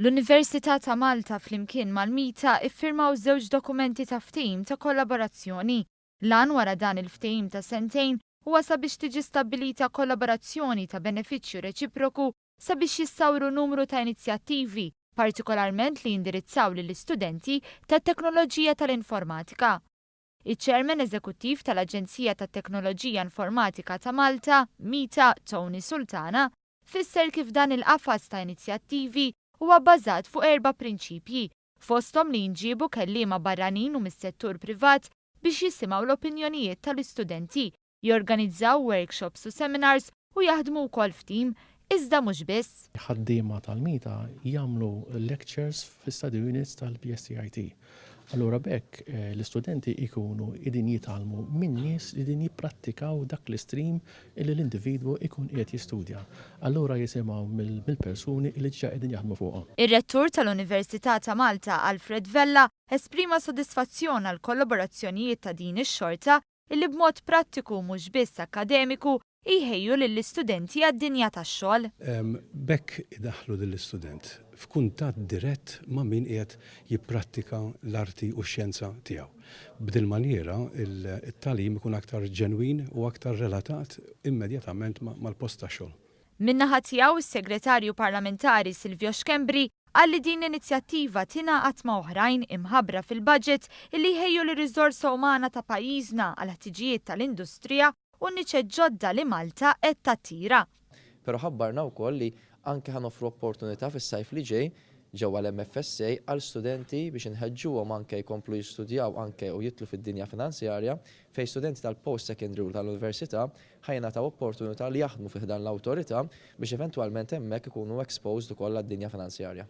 L-Università ta' Malta flimkien mal-MITA iffirmaw żewġ dokumenti ta' ftehim ta' kollaborazzjoni. L-għan wara dan il-ftehim ta' sentejn huwa sabiex tiġi stabbilita kollaborazzjoni ta' benefiċċju reċiproku sabiex jissawru numru ta' inizjattivi, partikolarment li jindirizzaw lill-istudenti tat-teknoloġija tal-informatika. Iċ-Chairman Eżekuttiv tal-Aġenzija tat-Teknoloġija Informatika ta' Malta, MITA, Tony Sultana, fisser kif dan il-qafas ta' inizjattivi huwa bbażat fuq erba' prinċipji, fosthom li jinġiebu kelliema barranin u mis-settur privat biex jisimgħu l-opinjonijiet tal-istudenti, jorganizzaw workshops u seminars u jaħdmu wkoll f'tim, iżda mhux biss. Ħaddiema tal-MITA jagħmlu lectures fl-study units tal-BSCIT. Allura b'hekk l-istudenti jkunu qegħdin jitgħallmu minn nies li qegħdin jipprattikaw dak l-istream illi l-individwu jkun qiegħed jistudja. Allura jisimgħu mill-persuni li diġà qegħdin jaħdmu fuqha. Ir-Rettur tal-Università ta' Malta Alfred Vella esprima sodisfazzjon għall-kollaborazzjonijiet ta' din ix-xorta illi b'mod prattiku u mhux biss akkademiku jħejju lill-istudenti għad-dinja tax-xogħol. B'hekk idaħħlu lill-istudent f'kuntatt dirett ma' min qiegħed jipprattika l-arti u x-xjenza tiegħu. B'dil-manjiera t-tagħlim ikun aktar ġenwin u aktar relatat immedjatament mal-post tax-xogħol. Min-naħa tiegħu s-Segretarju Parlamentari Silvio Schembri qal li din l-inizjattiva tingħaqad ma' oħrajn imħabbra fil-budget illi jħejju lir-riżorsa umana ta' pajjiżna għall-ħtiġijiet tal-industrija u n-niċeċ ġodda li Malta qed tattira. Però ħabbarna wkoll li anke ħa noffru opportunità fis-sajf li ġej ġewwa l-MFSA għal studenti biex inħeġġuhom anke jkomplu jistudjaw anke u jidħlu fid-dinja finanzjarja fejn studenti tal-post secondary u tal-università ħa jingħataw opportunità li jaħdmu fi ħdan l-awtorità biex eventwalment hemmhekk ikunu exposed ukoll għad-dinja finanzjarja.